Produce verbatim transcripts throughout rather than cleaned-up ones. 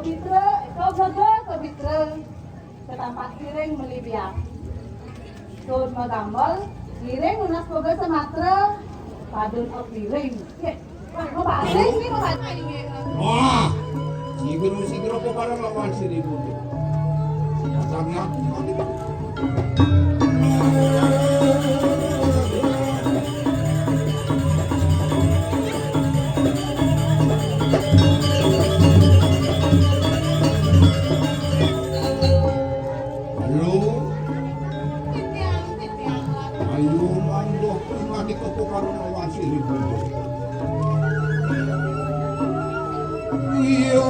Pitra, kau jaga ke pitra. Ketampat kiring meli biak. Tuh magambel, kiring nunas boga samatra, padun kiring. Yeh, wah, mau balik nih, mau balik. Wah, sigro-sigro kok bareng lawan si Ribut. Siap, siap. Halo. Ayo, mandoh, ngadi kepo karo lawan sirih buntu. Iya.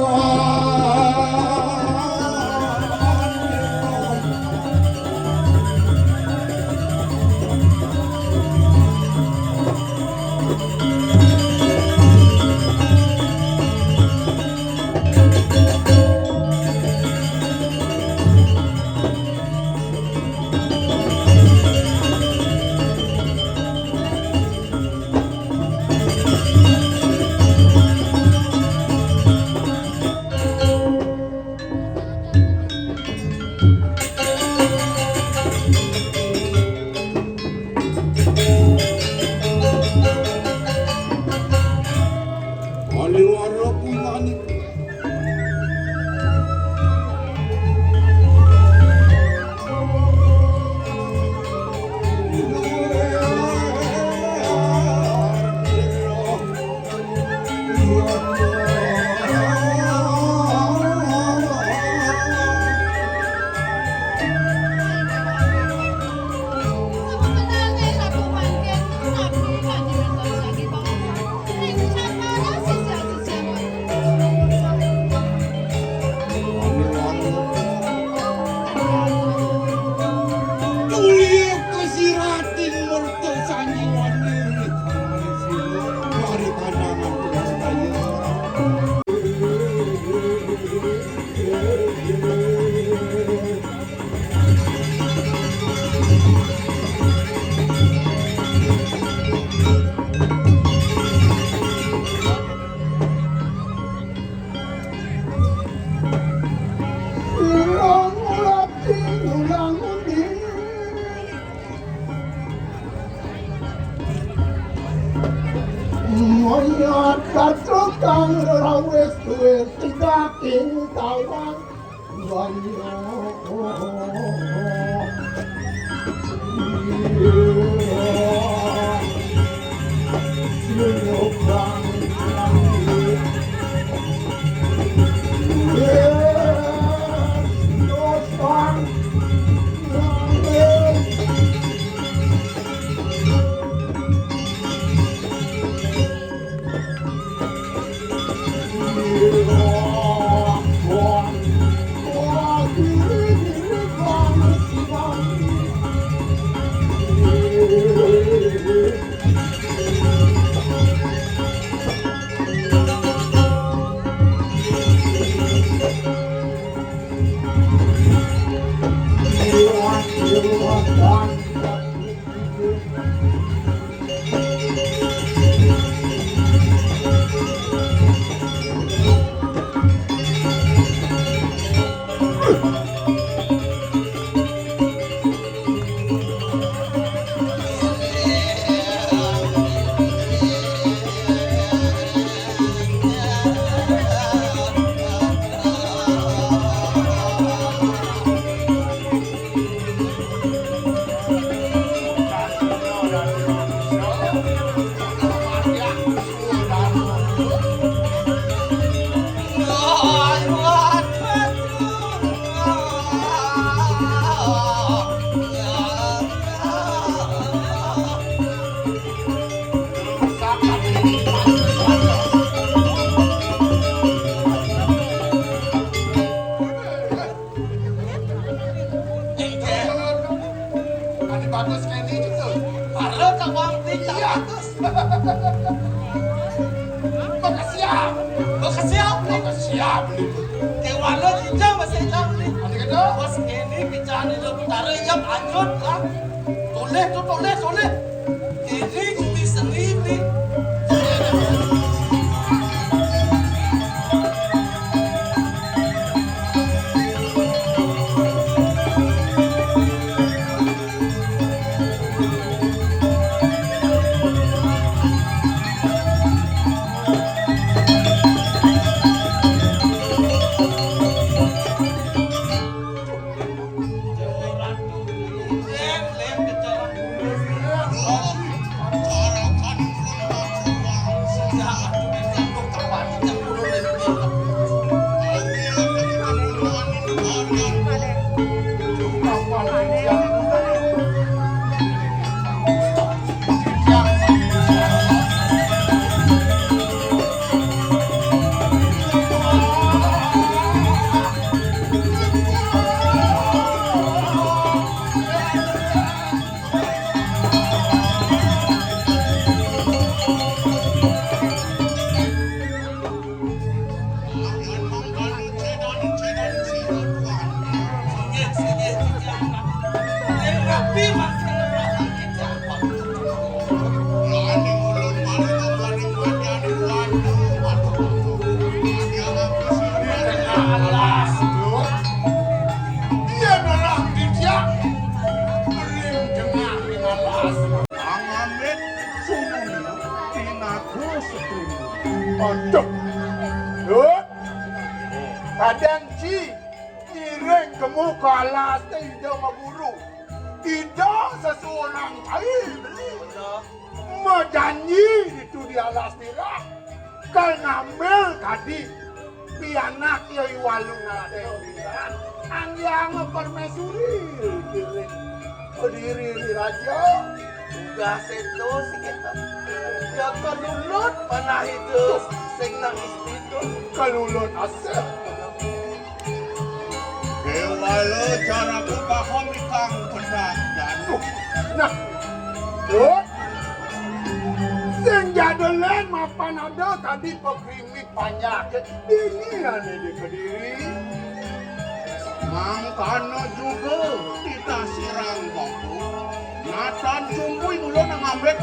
Aliwara kuwi mani. Mulya kasiratin merta sanjiwani. Mari pandangan tugas kaya. Ulang ulati, ulang undi. Monyet katukang rawis duwe sing daging tawang. Ade bagus kene gitu. Para tawang tiga ratus. Makasiap. Makasiap, nih. Makasiap, nih. Kewala cincang masih jam, nih. Ade kata? Bos kene bicara di utara, ya, lanjut, lah. Tulis tuh, tulis, tulis. Ini bumi seni, nih. Aduh. Lut. Kadang ci, ngiring kemu ka alas Ida Maguru. Ida sesuunang cai beli. Majanji ditu di alas nira. Kal ngambil kadi pianak ya I Walu Nadé. Anggianga permaisuri. Kediri raja. Udah seto sing éta. Ya kalulut panah itu sing nangis itu. Kalulut asih. Déwala cara paham ikang pedang dan. Nah, Lut, sing jadelen mapan ada tadi pagrimik panyakit ini ané di Kediri. Mangkana juga titah sirang batu. Natan sumpuy mula nang ambek.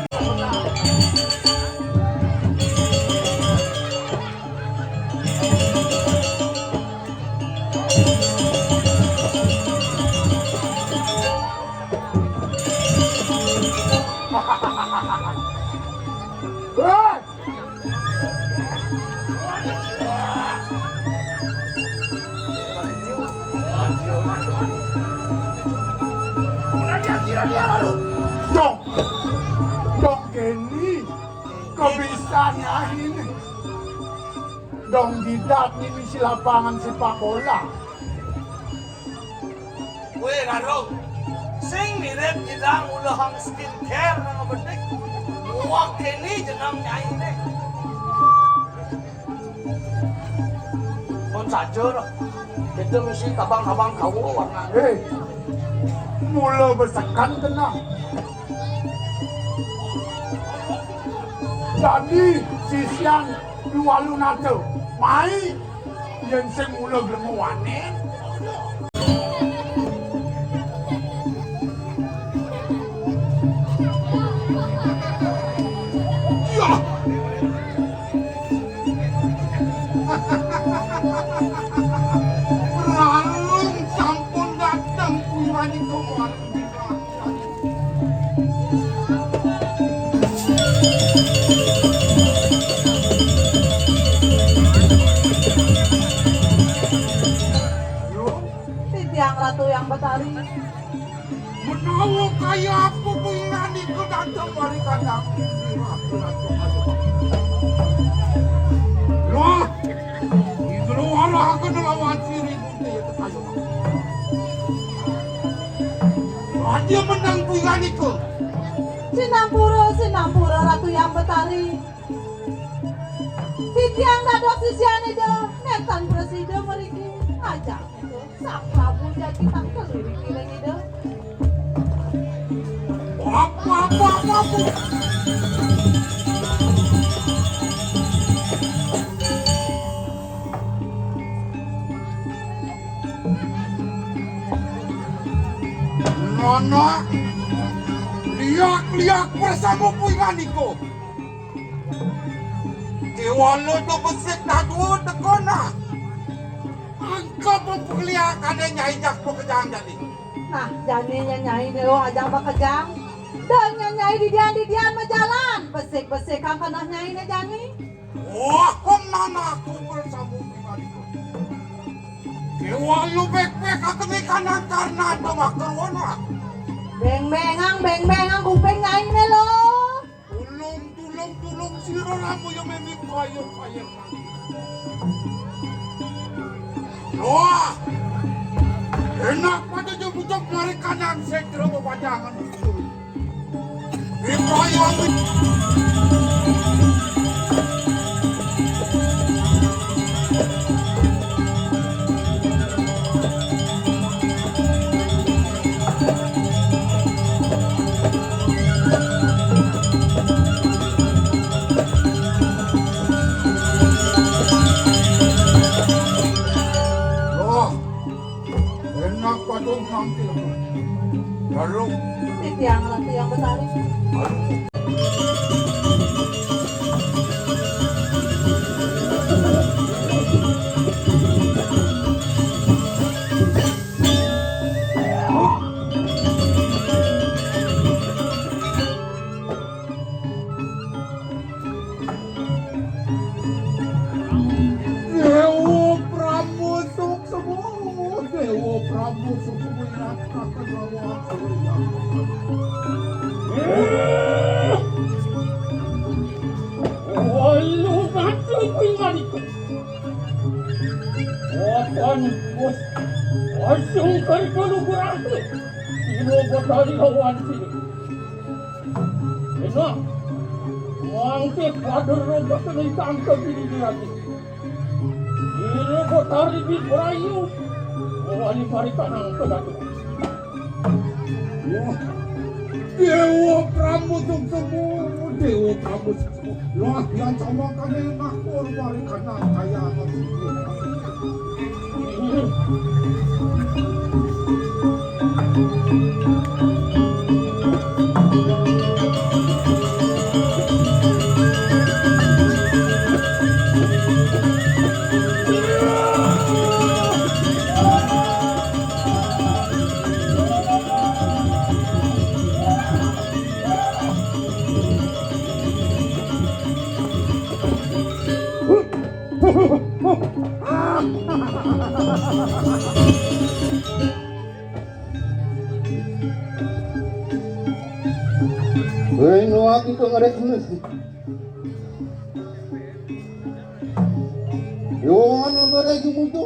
Hei! Dong, dong kéné kebisané ini. Dong jidat né misi lapangan sepak bola. Wéh, Garung. Sing mirip idang ulahang skincare nang bedik. Wah, kéné jeneng nyainé. Pun saja lah. Kita misi kabang-kabang kawo warna. Hei, mula besekan tenang. Dadi sisian Dua Lunata. Mai. Yén sing mula glemuané. Yah! Ralung sampun dateng kuwi wanita. Titiang Ratu Hyang Betari. Menawa kaya apa kuwi nani kedatang mari kandang. Wah, Indra arah ke nelawan siri putih ya ketayo. Raja menang kuwi nani ke. Sinampura, sinampura Ratu Hyang Betari. Titiang dados sisian Ida, nénten prasida mriki. Ajeng Ida, Sang Prabu jagi tangkil iriki ring Ida. Apa, apa, apa, apa? Nono, liak-liak bersama puingan iko. Kéwala to besik dadua teka nah. Angka pempekelia kadé nyai jak pekejang jani. Nah, jani nyai né lo ajak pekejang. Dan nyai didian-didian majalan, besik-besik angka nah nyai né jani. Wah, kok mana aku bersama pribadi. Kéwala bek-bek aku né kanan karena ada makan wana. Beng-bengang, beng-bengang kuping nyai né lo. Tulung, tulung, tulung, sira rambuya mimik kaya-kaya. Wah! Enak pada jebujug mari kandang setra bepadangan. Mimik kaya. Wah, enak padung nampil. Lalu. Titiang Ratu Hyang Betari. Kuwi manik. Apan bos asung kari kalu berarti. Ino batari lawan sini. Enak. Mangke kader rogo kena tangkap ini dirati. Ino batari di perayu. Mawani mari tanang kedatu. Wah, Dewa Pramutuk Semu, Dewa Pramutuk Semu. Lah, yang sama kami ngakur mari kana kaya. Wei, no aku kok ngerek terus. Yo, anu, ngerek mutu.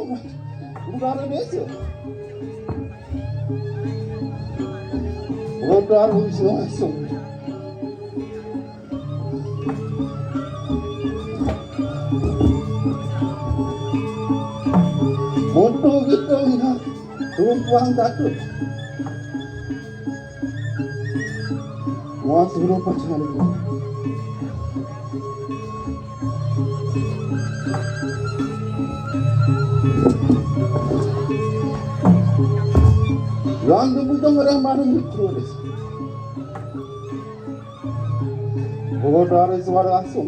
Bukan ada biasa. Udah harus langsung. Foto kita lihat tumpuan satu. Wah, suruh pacaran. Yang kebutuhan orang baru mikro deh. Oh, dari suara langsung.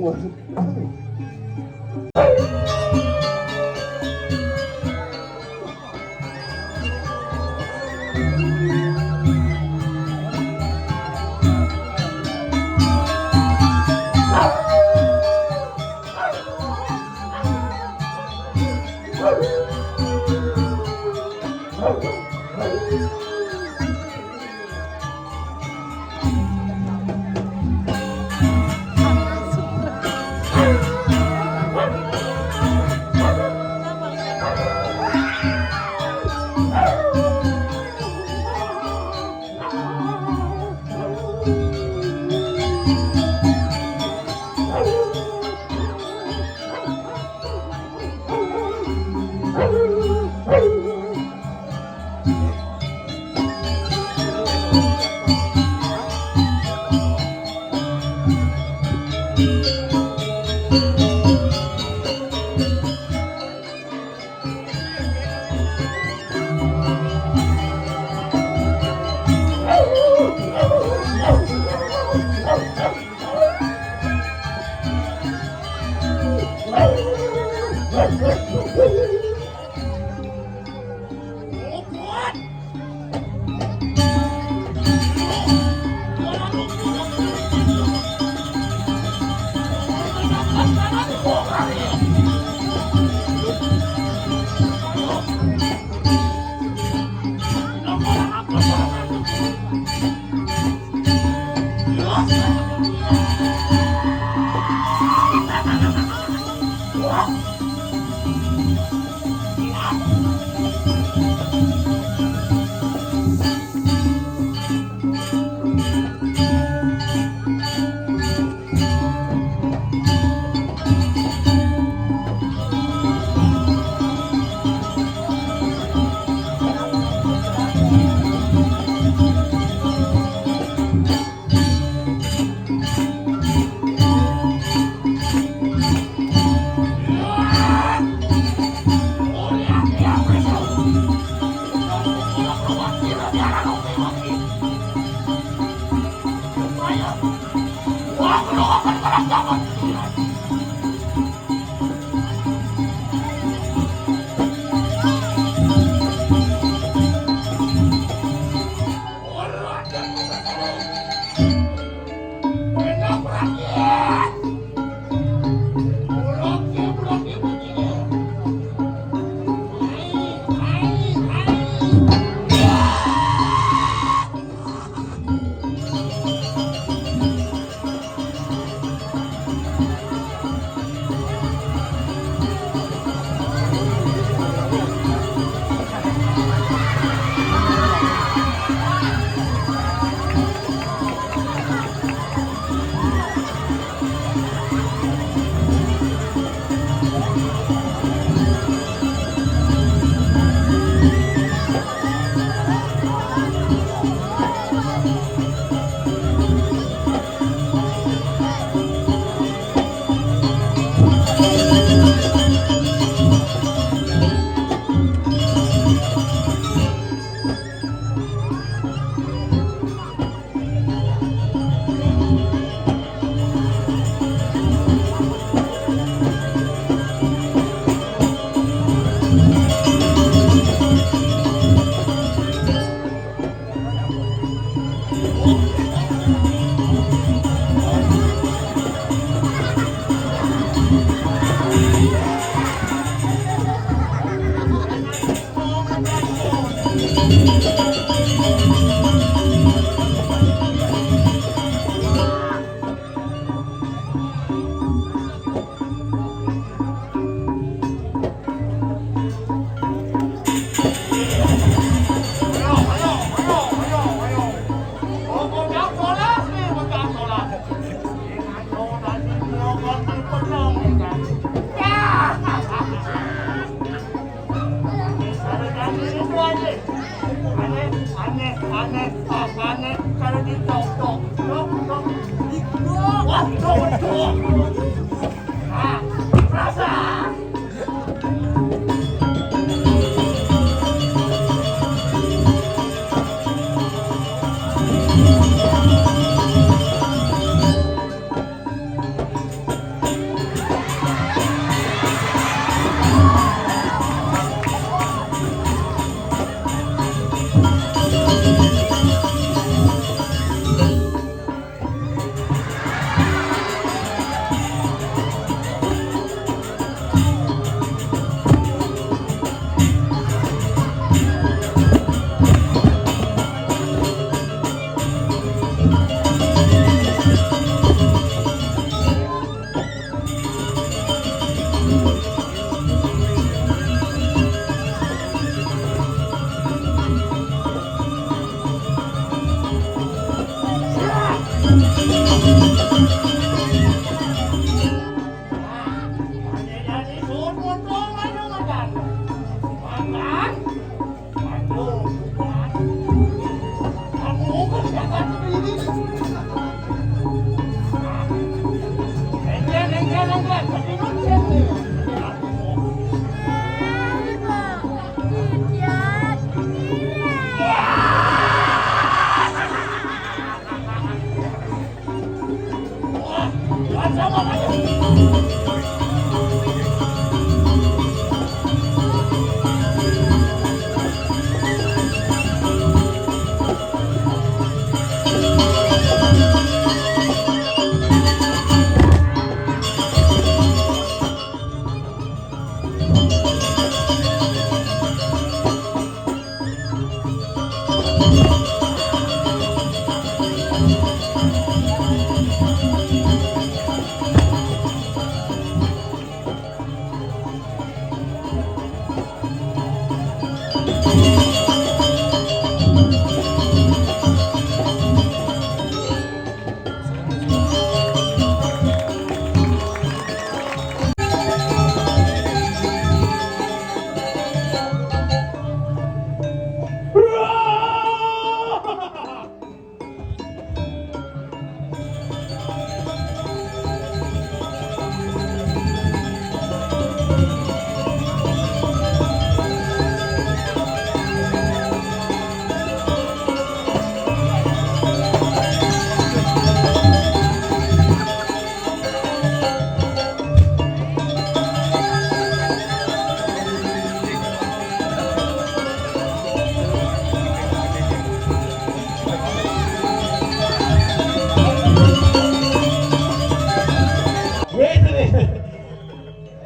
Wétu né.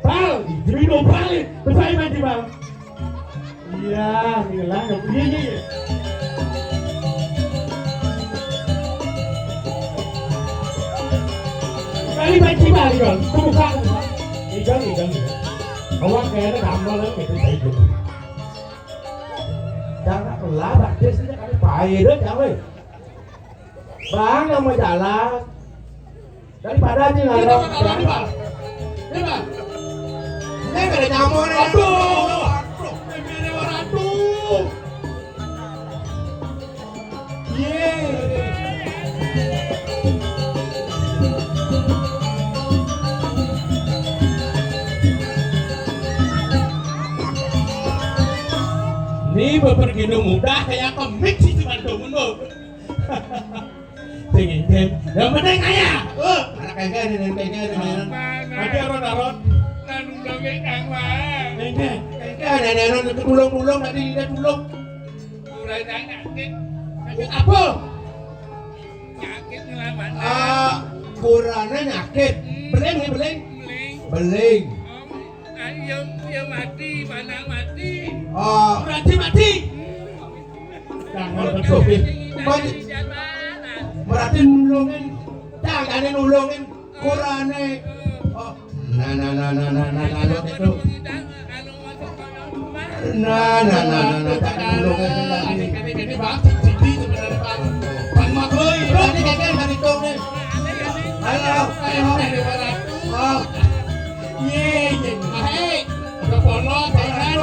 Bal, jero bal, percaya mati, Bal. Iya, ngilang. Iya, iya, iya. Kali mati, Bal, Bal. Bukan. Ikan, ikan, ikan. Awak kayaknya gampang lah, gitu, kayak gitu. Jangan lah, bagus aja kali, baik aja, weh. Bang, yang mau jalan. Daripada aja nggak ada. Ini, Bang. Ini, Bang. Ini ada nyamuk nih. Aduh. Aduh. Ini orang tuh. Ye. Ini bepergi mudah kayak kemik sih, cuman dong, dong. Sing éngkén. Yang penting kaya. Oh, anak éngkén, éngkén, éngkén. Ada aron-aron. Nang dongé kang wae. Éngkén. Éngkén, éngkén, éngkén, tulung, tulung, tadi dia tulung. Kurang sakit. Sakit apa? Sakit ngelawan. Ah, kurangnya sakit. Hmm. Beling, beling. Beling. Beling. Oh, ayo, ya mati, mana mati. Oh. Berarti mati. Hmm. Jangan betul. Mati. Berarti nulungin, jangan nulungin kurane. Oh. Nah, nah, nah, nah, nah, nah, nah, nah, itu. Nah, nah, nah, nah, nah, jangan nulungin lagi. Ini, ini, Bang, Siti sebenarnya, Bang. Bang Mak, oi, berarti gagal dari kau nih. Ayo, ayo, ayo. Oh. Ye, ye. Hei, udah polos, jangan.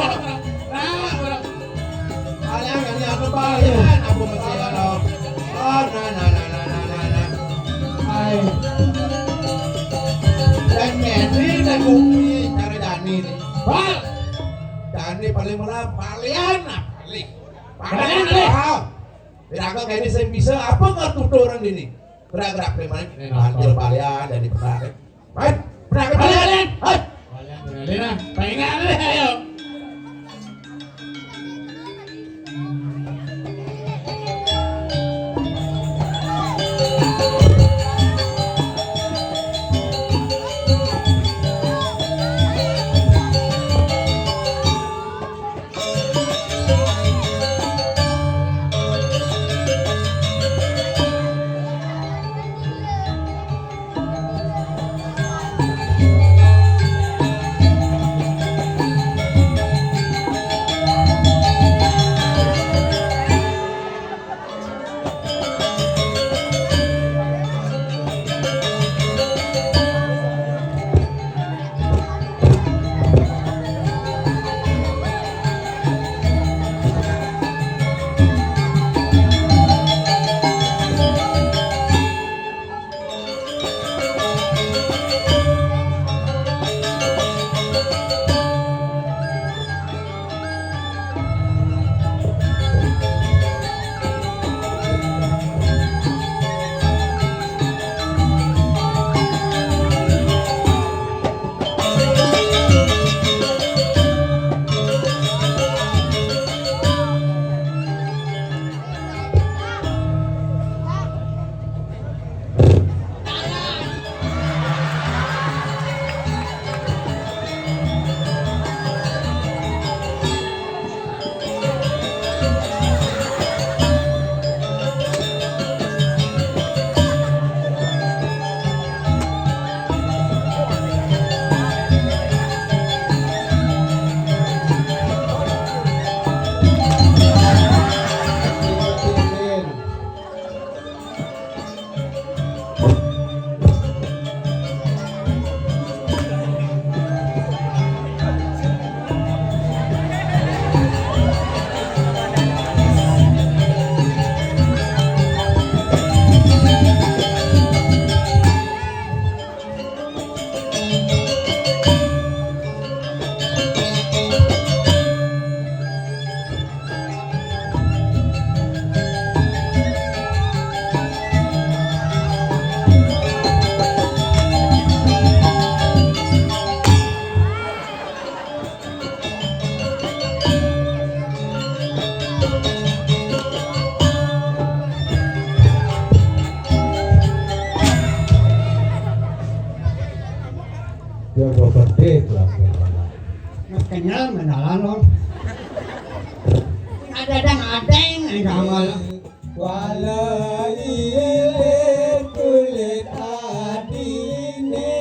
Nah, udah. Alah, kali aku bayar, aku mesti ada. Oh, nah, nah, nah. Hai. Dan Dani, dan Bumi, cara Dani nih. Bal. Dani paling merah, balian, nah, paling. Balian, balian. Ah. Tidak kok ini saya bisa, apa nggak tuh orang ini? Gerak-gerak, paling. Ini, hancur balian, dan diperak. Hai, berangkat kalian. Hai. Kalian, kalian, ah. Pengen deh, ayo. Dia gua gede tuh, aku mana. Mas kenyal menalan lo. Ada ada ngadeng sama lo. Wala iye kulit adine,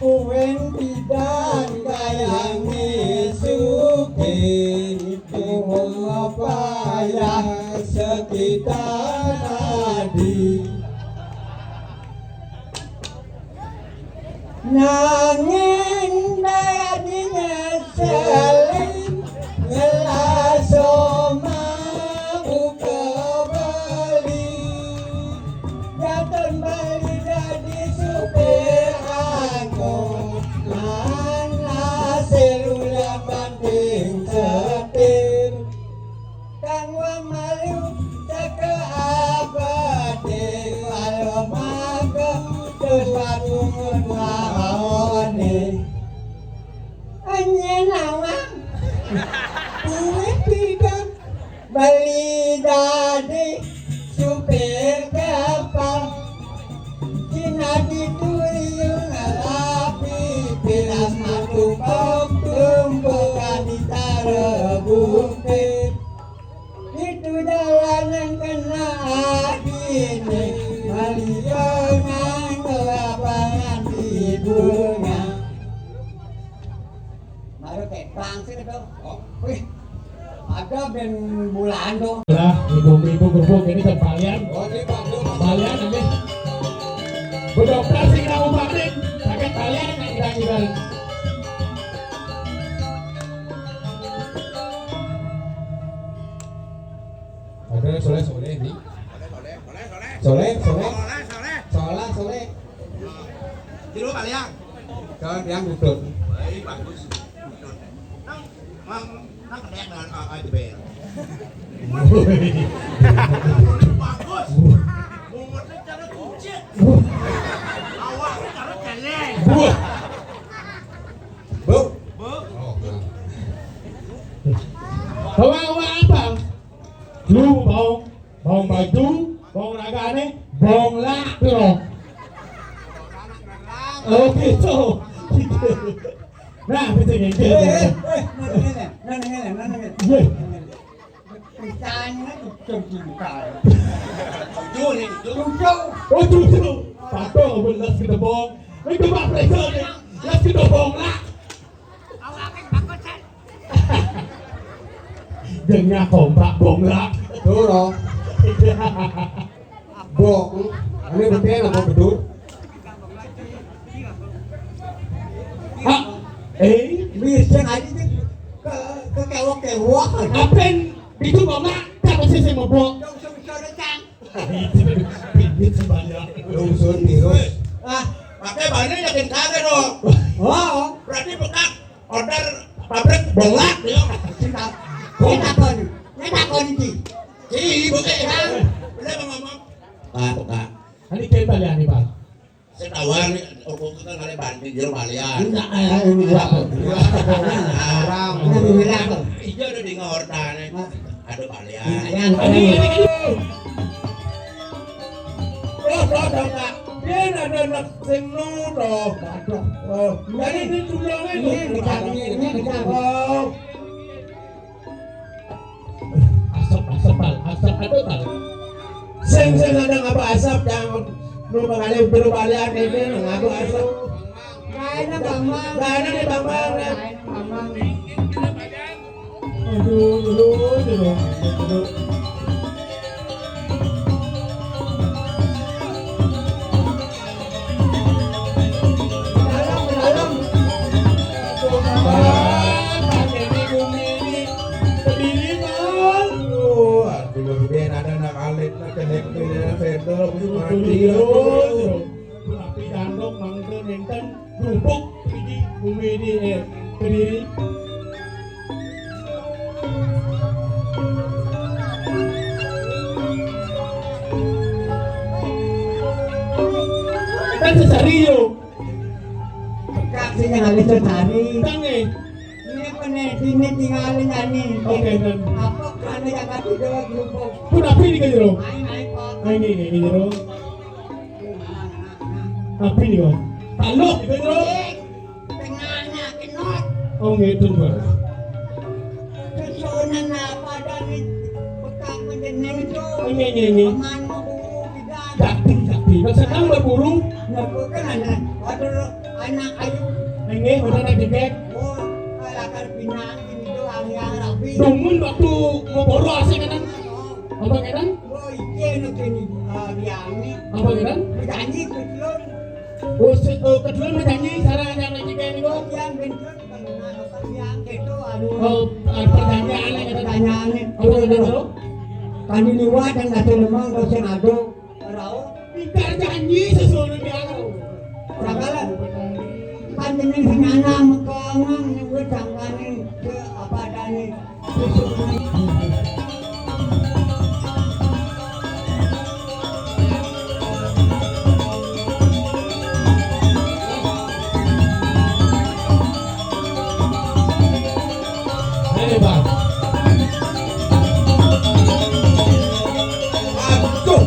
uwen pidan kayange suke, itu payah sekitar adi. Nanging dadi nyeselin, ngelas omah buka bali. Jatun bali dadi supir angkot, lan hasil ulah banting setir. Kang wa malu teka abadi, walau maga terus patungut lawane. Anyen awang, duit tidak beli dadi supir kapal. Cina dituri ngalapi, pilas matumpuk, tumpukan ditara bukit. Itu jalanan kena adine, malia nganggo lapangan di bunga. Baru kayak bangsa itu. Oh, wih. Ada ben bulan tuh. Lah, ibu-ibu gubuk ini kembalian. Oh, ini Pak Gubuk. Kembalian ini. Bu dokter sing kamu pakai, pakai kalian yang hilang-hilang. Ada soleh soleh nih. Soleh, soleh, soleh. Soleh, soleh. Soleh, soleh. Jero kalian. Kalau yang udut. Baik, bagus. Nang, nang, nang kedek dengan A A J B R. Bagus. Umurnya cara kucing. Awaknya cara celeng. Bu. Bu. Bu. Oh, nah. Bawa, bawa apa? Lu bawa, bawa baju, bawa ragane, bawa lak, bro. Oh, gitu. Nah, bisa gitu. Eh, eh, eh, nang ngene, nang ngene, nang ngene. Weh. Pertanyaan itu terbuka. Tujuh nih, tujuh. Tujuh. Oh, tujuh. Patuh, belas kita bohong. Ini coba periksa nih. Las kita bohong lah. Awake bagus, San. Dengah kompak bohong lah. Tuh, loh. Bok, ini betul apa betul? Hah? Eh? Bisa aja tuh ke, ke kewok-kewok. Apen itu mama tak pasti saya mau bok. Dong, sing bisa datang. Bibit sebanyak. Lungsur virus. Ah, pakai balik yakin kagak dong. Oh, berarti bekas order pabrik bola ya. Kita, kita kon, kita kon iki. Ih, bukan kan? Bener ngomong. Pak, Pak. Ini kita lihat nih, Pak. Setawa nih, opo kita kali banding jero balian. Enggak, eh, ini enggak. Orang. Ini enggak. Iya, ada di ngortane. Ada balian. Ini, ini, ini. Oh, ada, Pak. Dia ada anak sing nuduh. Waduh. Oh, jadi ini jumlahnya ini. Ini, ini, ini. Oh. Asap, asap, Bal. Asap, aduh, Bal. Sing, sing ada ngapa asap yang lu mengalih berubah ini, ngapa asap? Kayaknya Bang Mang. Kayaknya nih, Bang Mang, ya. Kayaknya Bang Mang. Aduh, aduh, aduh, aduh. Dalam, dalam. Wah, pandemi bumi ini berdiri, Bang. Wah, tiba-tiba ada anak alit, nak cedek tuh, ya, vendor, mati, ya. Tapi jandok mangke nenten, gubuk, biji bumi ini, eh, berdiri. Kan sesari yo. Pekak sing ngalih sesari. Tange. Ini kene sini tinggalin ani. Oke, dan. Apa kan yang kaki dua grupo? Pun api ini kan, Jero? Main, main, Pak. Nah, ini, ini, ini, Jero. Api nih, Bang. Taluk, Bro. Tengahnya kenot. Oh, ngeten, Pak. Susunan apa dari bekak mendengar itu? Oh, nggih, nggih, nggih. Paman mau buru tidak. Jadi, jadi. Nek seneng lho buru. Nah, bukan anak. Waduh, anak ayu. Nggih, udah nek dikek. Oh, kalakar pinang ini tuh yang rapi. Dumun waktu mau boros ya kan? Apa kan? Oh, iya, no, kene, ah, biane. Apa kan? Berjanji ke Dulun. Oh, si, oh, kedua berjanji, sareng yang lagi kayak ini, kok. Yang bentuk, yang gitu, anu. Oh, ah, perjanjian, ya, kan? Perjanjian. Apa kan, Bro? Kami liwat yang nggak lemah, nggak sing ado. Rao. Ingkar janji sesuatu dia. Rakalan. Panjenengan sing ana mekongan nyebut sangkane ke apa adane. Hebat. Aduh.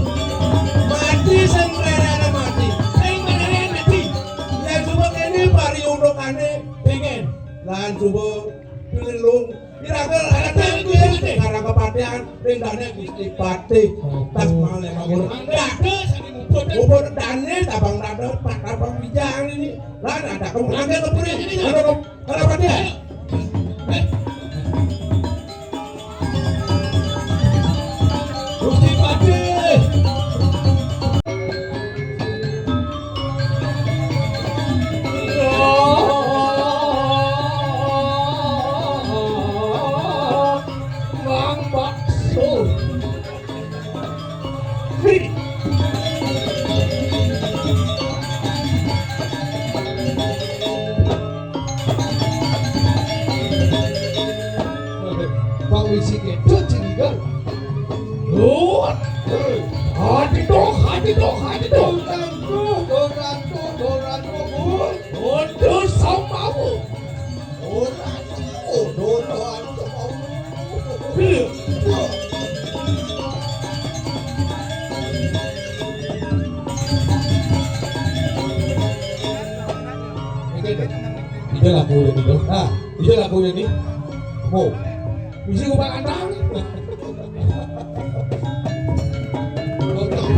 Mati sing rerene mati. Sing rerene mati. Lan suba kene pari undukane pengen. Lan suba pilih lung. Ira-ira lara dadi karang kepatihan ning dane Gusti Patih. Tas male mawon. Dadi sing muput. Muput dane tabang dada, tabang bijang ini. Lan ada kemangke kepuri. Ada kep-, ada Patih. Gusti Patih. Mang Bakso. Hei. Bang Wisi kecil ciligan. Luar. Hati doh, hati doh, hati doh. Dorantu, dorantu, dorantu, bun. Untuk sama, bun. Ora tau, dono anu teko. Iki lho. Iki lagu ini lho. Nah, iki lagu ini. Oh. Mesti ubah antang.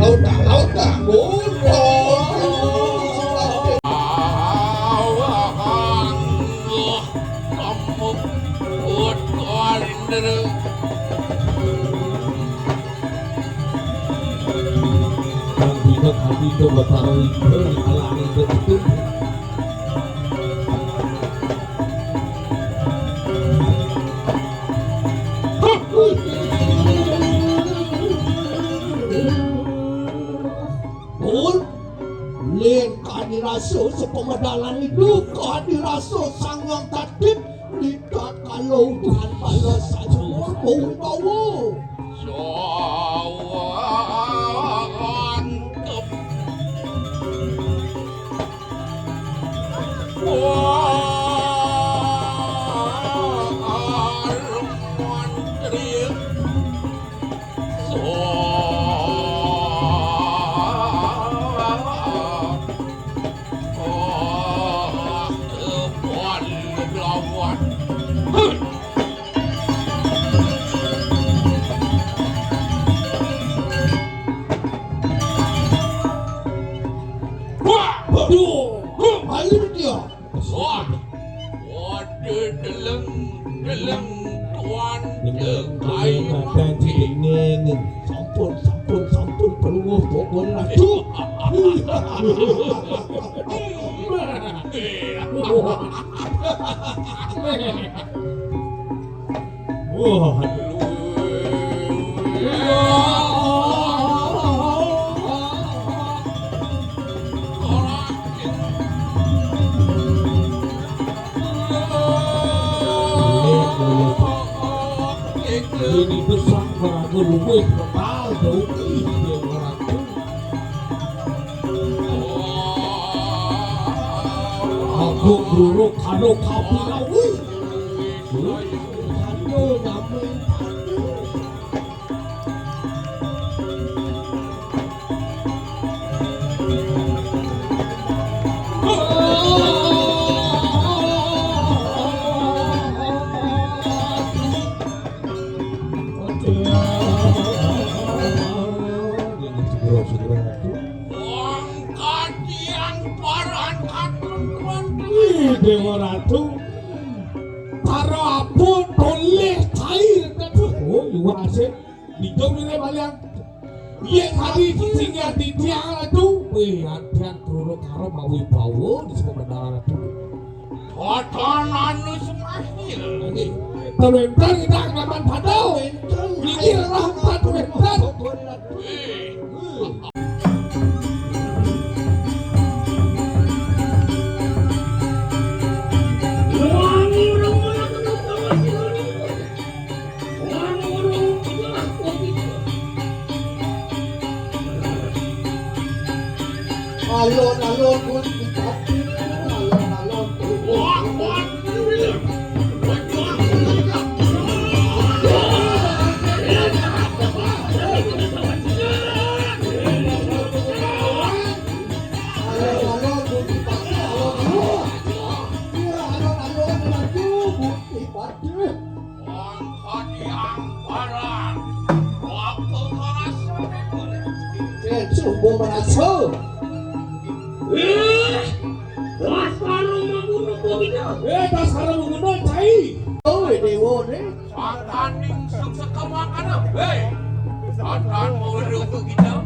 Laut tak, laut tak, laut tak. Oh, Kang Bidot hati itu bertaruh itu di kalangan itu. Pun, len kadi rasa sepemedalan itu, kadi rasa Sang Hyang Tatit, tidak kalau Tuhan balas saja mau bawa. Sowan tep. Wah, mantri. Waduh, ayo dia. Wah, waduh, deleng, deleng, tuan, deleng, ayo, makan si dengeng. Sampun, sampun, sampun, pelungguh, pokoknya, aduh. Wah. Ini besar, para luwih kenal, dong. Aku guru karo kapirawi. Karo nami. Déwa Ratu, para abu tolih cai. Aduh, oh, liwase. Dijung dene balian. Yen hari sing ya titiang Ratu, weh, adian kruru karo mawibawa di sebenar Ratu. Koton anu semahir. Nggih. Tawenten kita kelaman padu. Niki lah padu wenten. Alon-alon pun dipati, alon-alon pun. Alon-alon pun dipati, alon-alon. Iya, alon-alon pun dipati. Mangkadiang barang, waktu ngarasa ribut. Kecuh, bu merasa. Eh, dasar maguno kok gitu. Eh, dasar maguno, cai. Oh, dewa ne. Sataning suksa kemakan, hei. Satan mau ribut kita.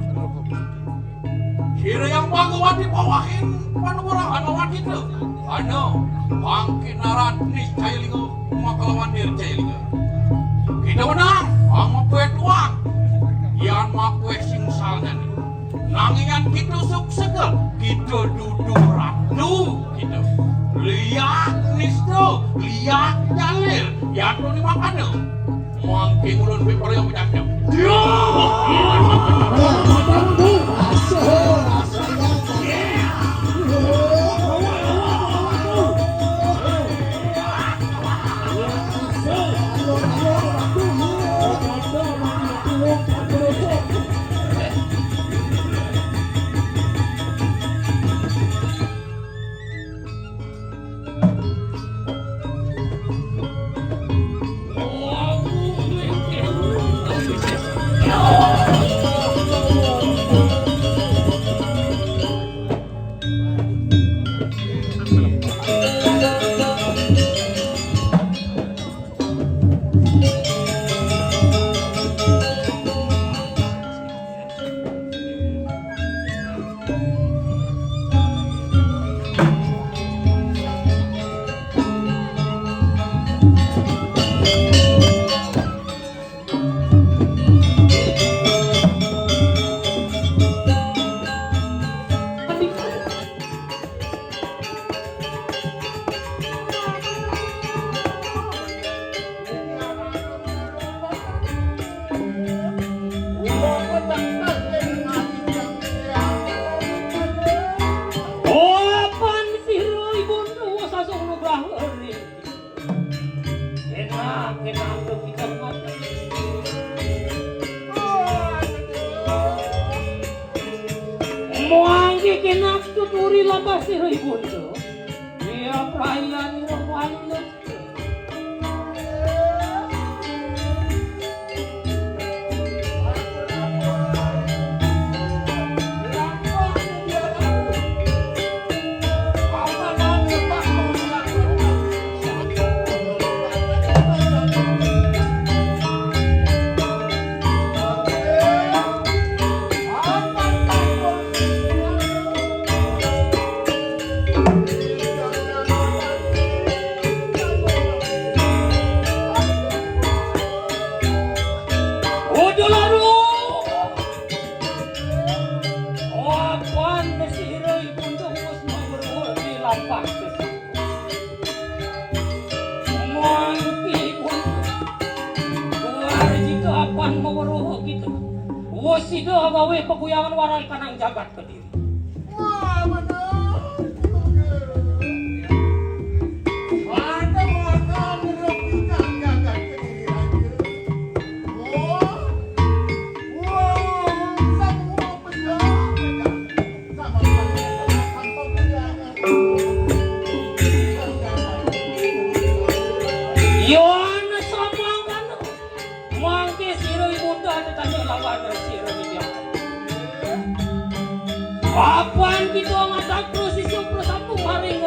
Sira yang Bhagawati pawahin panuwara Hanawati tu. Ana, pangkinaran niscaya linga makalawan nircaya linga. Kita menang, ang makuwe tuang. Yan makuwe singsalnyan. Nanging yan kita sukseka, kita dudu ratu, kita. Liak nista, liak dalil, yan nuni makana. Mangke ulun piparya menyandang. Apan sira ibunda sasung nugraha ri. Enak, enak, kita mati. Muangge kenak tuturi lampah sira ibunda. Dia prayan rohani. Udah laru. Apan sira ibunda wis mangruh di lampah. Mangki pun luar jika apan maweruh kita. Wis sida gawe paguyangan warai kanang jagat Kediri. Wah, bener. Mata-mata ngerok bintang jagat Kediri Raja. Wah, wah, wong sang wong penjahat, penjahat. Sama-sama, sama-sama, penjahat. Yo ana samangkana. Mangke sira ibunda tetanya lawan sira bijak. Apan kita ngadak terus isu persatu maring